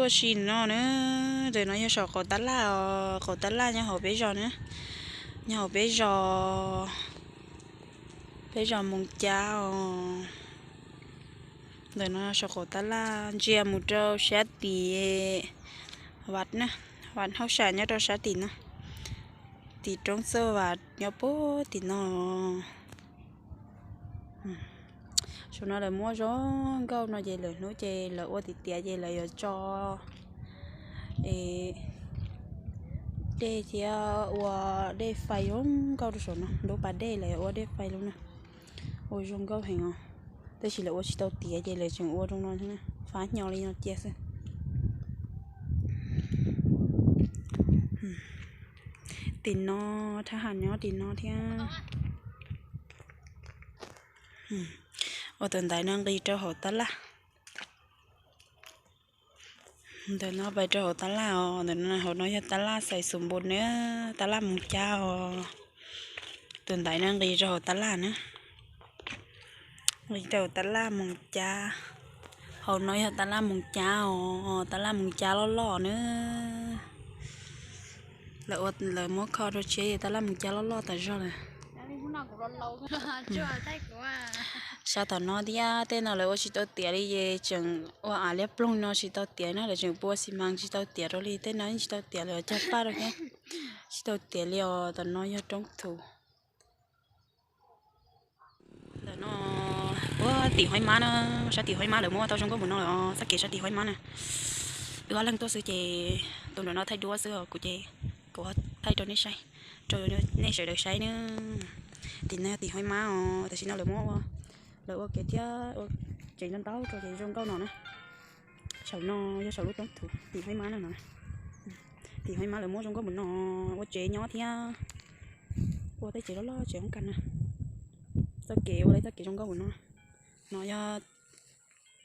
Tuaj si no na, ntawm no yog saum qaum tab laj os, qaum tab laj nyob hauv peb zos na, nyob hauv peb zos, peb zos Moos Cab os. Ntawm no saum qaum tab laj ntsia mus rau sab tim vaj na, vaj hauj sam nyob rau sab tim no, tim roob txawj vas nyob puag tim no. Saum no lawv muab zoo nkauj no ces lawv hnub ces lawv ua tiav tiav ces lawv yuav tso dej thiab ua dej fais zoo nkauj rau saum no, lub pas dej lawv yuav ua dej fais lub na. Ua zoo nkauj heev os. Tab sis lawv ua tsis tau tiav ces lawv tseem ua zoo no, fab hnyo li no cia xwb. Tim no, thab ham nyob tim no thiab. Ua tus ntaiv no nqis rau hauv tab laj. Ntawm no pais rau hauv tab laj os, ntawm no hauv no yog tab laj Xais Xus Npus na, tab laj Moos Cab os. Tus ntaiv no nqis rau hauv tab laj na, nqis rau hauv tab laj Moos Cab. Hauv no yog tab laj Moos Cab os, tab laj Moos Cab loj loj na. Lawv ua, lawv muab kho rau tshiab es tab laj Moos Cab loj loj tas zog lawm. Sab tom no thiab, tej no lawv ua tsis tau tiav li ces tseem ua av liab ploog no tsis tau tiav na, lawv tseem pua xi mas tsis tau tiav rau li, tej no yeej tsis tau tiav, lawv cog paj rau thiab. Tsis tau tiav li os, tom no yog roob thuv. Ntawm no puag tim Haib Mab na, sab tim Haib Mab lawv muab tau zoo nkauj npaum no lawm os, txoj kev sab tim Haib Mab na. Wb ob leeg tuaj xwb ces tus nram no thaij duab xwb os, kuv ces kuv thaij rau nej saib, rau nej sawv daws saib na. Tim no yog tim Haib Mab os, tam sim no lawv muab ua, lawv ua kev thiab ua tsev ntau ntau rau ces zoo nkauj no na. Saum no yog saum lub roob thuv tim Haib Mab na no. Tim Haib Mab lawv muab zoo nkauj npaum no, ua tsev nyob thiab, ua tej tsev loj loj tsev hoob kas na. Txoj kev ua li txoj kev zoo nkauj npaum no. No yog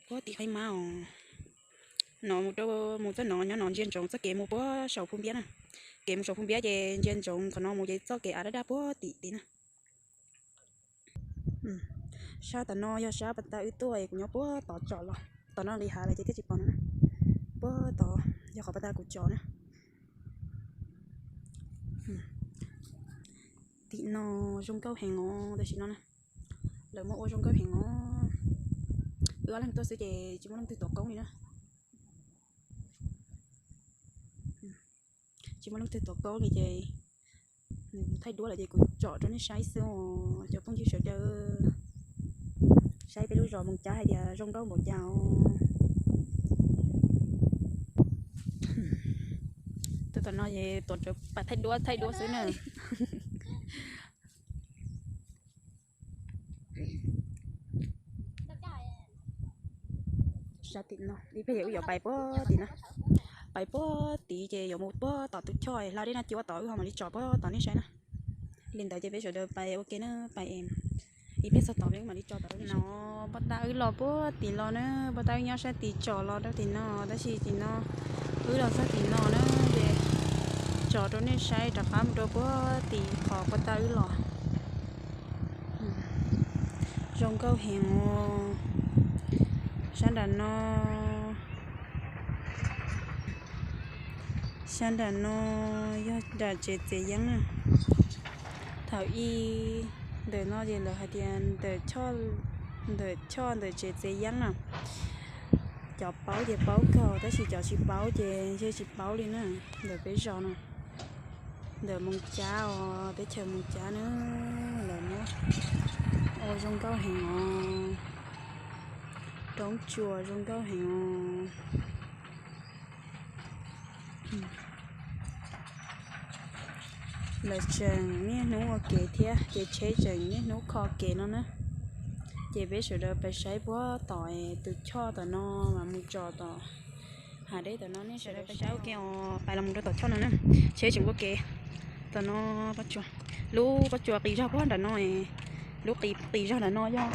puag tim Haib Mab os. No mus rau, mus txoj no nyob no ntsia ntsoov txoj kev mus puag saum Phu Npiab na. Kev mus saum Phu Npiab ces ntsia ntsoov qhov no mus ces txoj kev av daj daj puag tim tid na. Sab tom no yog sab pas tag wb tuaj es kuv nyob puag tod tsom los, tom no li hav lawm ces thiaj tsis pom no na. Puag tod yog qhov pas tag kuv tsom na. Tim no zoo nkauj heev os, tam sim no na. Lawv muab ua zoo nkauj heev os. Wb ob leeg tuaj xwb ces tsis muaj leej twg tuav koob li na. Tsis muaj leej twg tuav koob li ces nws thaij duab lawm ces kuv tsom rau nej saib xwb os cov phooj ywg sawv daws. Saib peb lub zos Moos Cab hais tias zoo nkauj npaum cas os. Tus tom no es tuav rawv pas thaij duab thaij duab xwb na. Sab tim no ib pliag wb yuav pais puag tim na, pais puag tid ces yuav mus puag tom tus choj hla dej Naj Cuab tod wb ho mam li tsom puag tom nej saib na. Li ntawd ces peb sawv daws pais ua ke na, pais ib pliag txog tod peb mam li tso tod. No, pas tag wb los puag tim los na, pas tag wb nyob sab tim tsom los rau tim no, tab sis tim no wb los txog tim no na, ces tsom rau nej saib rov qab mus rau puag tim qhov pas tag wb los. Zoo nkauj heev os. Sab nram no, sab nram no yog nram tsev txiav yeeb na. Thaum ub ntawm no ces lawv hais tias ntawm choj, ntawm choj ntawm tsev txiav yeeb na. Cov paub ces paub kawg tab sis cov tsis paub ces ntshe tsis paub li na. Ntawm peb zos no, ntawm Moos Cab os, teb chaws Moos Cab na, lawv muab ua zoo nkauj heev os. Roob tsuas zoo nkauj heev os. Lawv tseem niaj hnub ua kev thiab, ces tsheb tseem niaj hnub kho kev no na. Ces peb sawv daws pais saib puag tom tus choj tom no mas mus tsom tom hav dej tom no, nej sawv daws pais saib ua ke os, pais los mus rau tom choj no na. Tsheb tseem ua kev tom no, pob tsuas, lub pob tsuas qis zog puag nram no, lub qis, qis zog nram no yog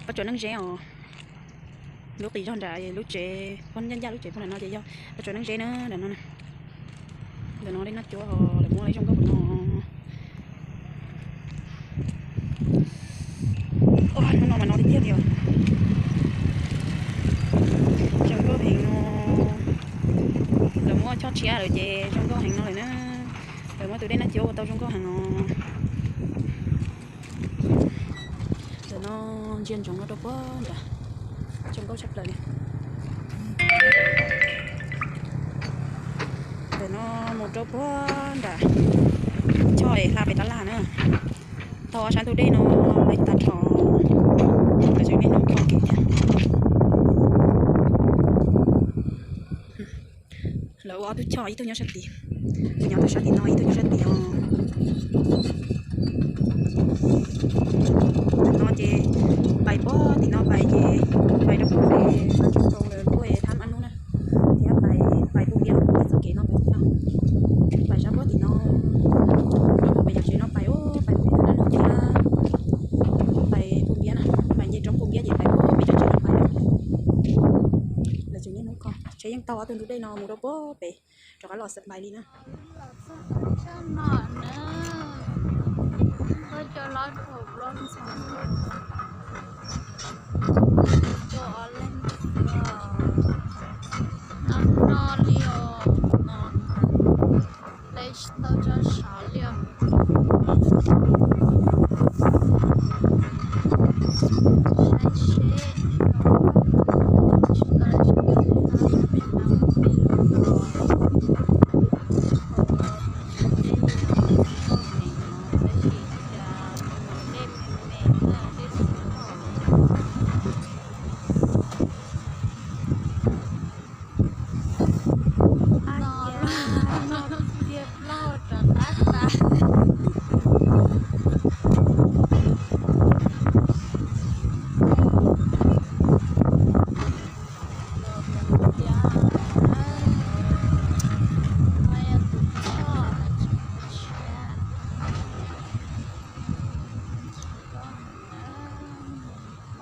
pob tsuas neej zeb os. Lub qis zog nram lub tsev, puag ncaj ncaj lub tsev puag nram no ces yog pob tsuas neej zeb na, nram no na. Ntawm no dej Naj Cuab os, lawv muab ib zoo nkauj npaum no. Hnub no mas no tiag tiag li os. Zoo nkauj heev no. Choj tshiab lawm ces zoo nkauj heev no lawm na. Lawv muab tus dej no cua ua tau zoo nkauj heev os. Ntawm no ntsia ntsoov no rau puag nram, zoo nkauj tshaj plaws li. Ntawm no mus rau puag nram choj es hla pem tab laj na. Tau ob sab ntug dej no lawv tag nrho, lawv tseem niaj hnub kho kev thiab. Lawv ua ob tug choj, ib tug nyob sab tid, nyob tug sab tim no, ib tug nyob sab tid os. Tim no ces pais puag tim no pais ces pais rau puag pem qhov rooj lawv lub thab ab nub na, thiab pais, pais puag npiab txoj kev no pais thiab. Pais sab puag tim no, rau puag pem yam tsev no pais, pais puag pem thab ab nub thiab, pais puag npiab na, pais nce roob puag npiab ces pais puag pem cov tsev no pais. Lawv tseem niaj hnub kho, tsheb yeej taug ob tug ntug dej no mus rau puag pem rov qab los xav npais li na. No no li os, no, peb tsis tau tso sav li os. Saib seb, tsis tau, tsis tau, tsis tau.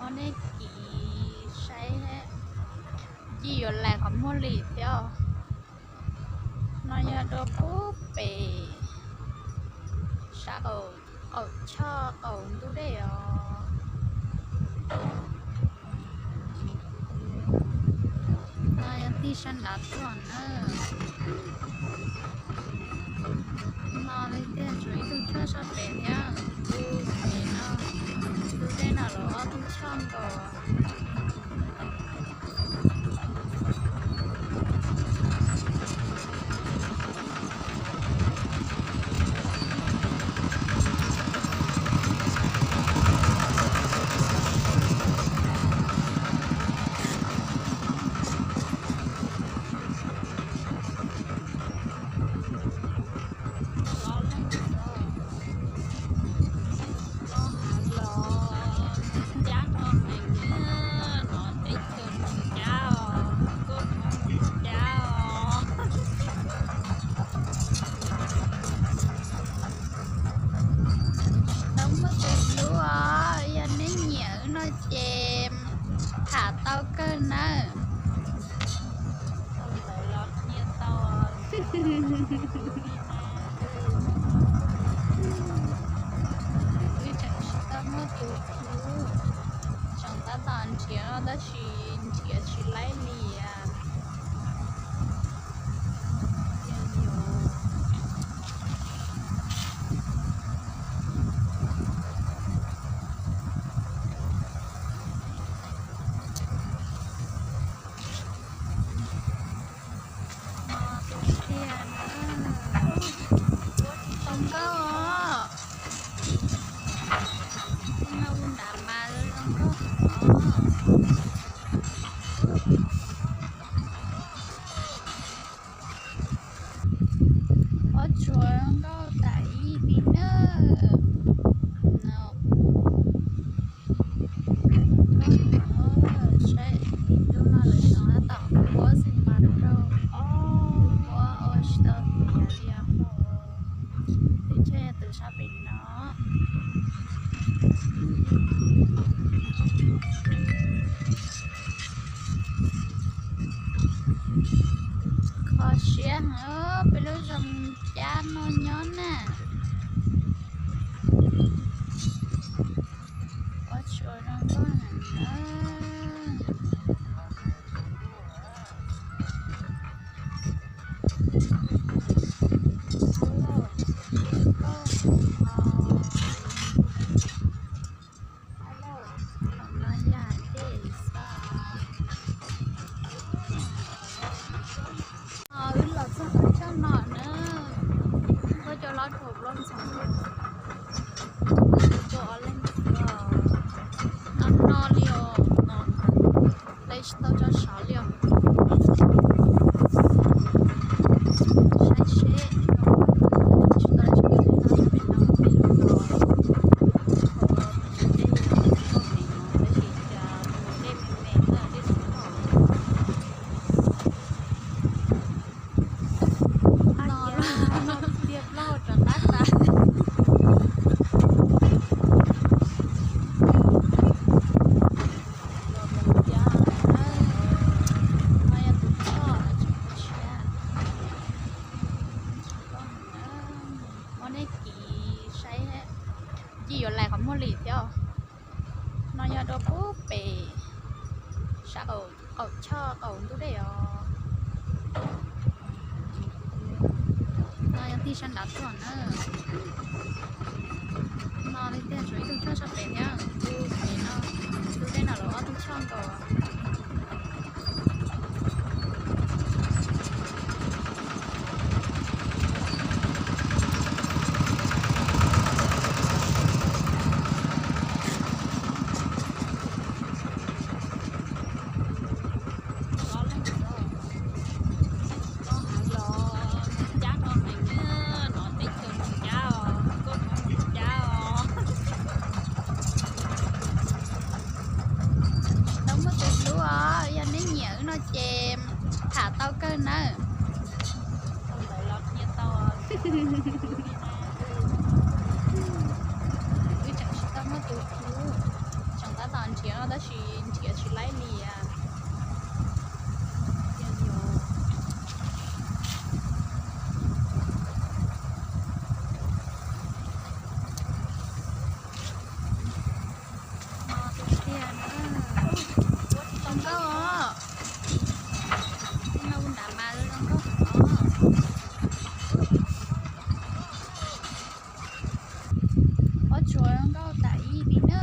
Muab nej kiv saib, ci yuav laim qhov muag li thiab. No yog rau puag pem sab qaum choj qaum ntug dej os. No yog tig sab nrad tuaj na. No li tiag, tshuav ib tug choj sab pem thiab, tus pem no, tus dej no los ob tug choj nkaus. Tau muaj tus hlub os, yog nej nyiam no ces tham tau kawg nawb. Wb tseem tsis tau muaj tus hlub, tseem tab tom nrhiav no tab sis nrhiav tsis laib li. Zoo nkauj os. No u nram mas zoo nkauj os. Ob tsuas zoo nkauj tas ib pi nawb. Saib tus no lawv tseem tab tom kuab xi mas rau, kuab ua tsis tau tiav li os. Twb tsis yog tus sab pem no. Kho siab heev peb lub zoo cab no nyob na. Ua tsuas zoo nkauj heev na. Rau pub pem sab qaum choj qaum ntug dej os. No yog tig sab nrad tuaj na. No li tiag, tshuav ib tug choj sab pem thiab, tus pem no, tus dej no lawv ob tug choj nkaus. Koj heev los cab no heev, no teb chaws mus cab os, koj mus cab os. Tsis tau muaj tus hlub os, yog neb nyiam wb no ces tham tau kawg nawb. Wb tseem tsis tau muaj tus hlub, tseem tab tom nrhiav no tab sis nrhiav tsis laib li. Zoo nkauj os. No nram mas zoo nkauj os. Ob tsuas zoo nkauj tas ib li na.